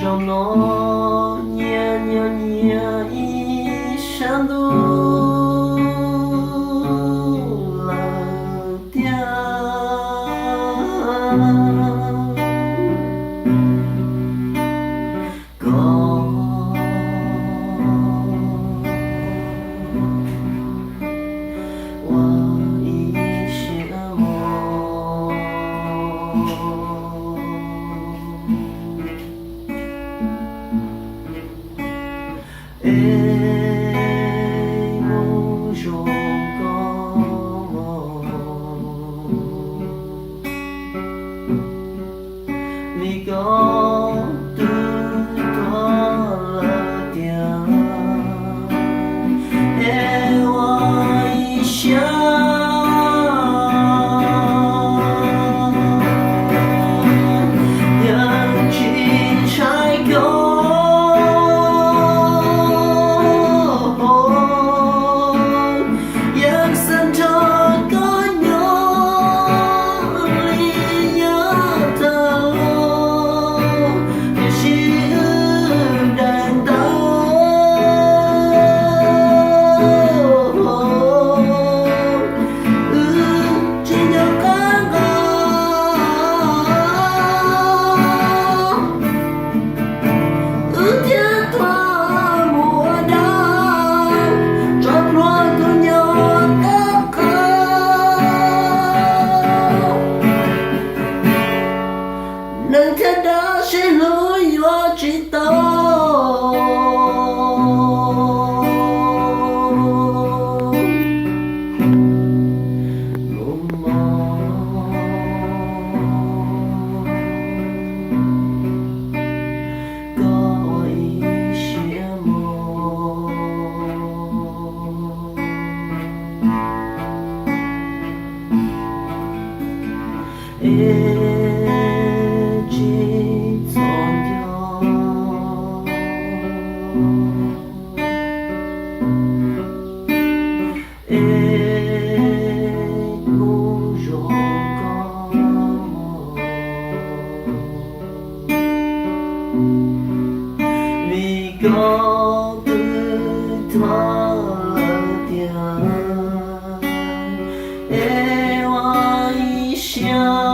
Zaum no nyias nyias nyias ib sab ntuj lawm tiag. Koj ua ib siab mos. Es mus zoo koj mos, vim koj twb tuag lawm tiag, es ua ib siab yeej tsis ntshai koj, yeej xav nrog koj nyob li yav tag los, tiam sis wb deev ntau, wb tsis nco qab nqa. Wb thiaj tuag mus ua dab, tso plhuav tus nyob tab qab. Neeg thiab dab sib hlub yuav tsis tau. Mus mog, koj ua ib siab mos, es tsis txhob nco, es mus zoo koj mos, vim koj twb tuag lawm tiag, es ua ib siab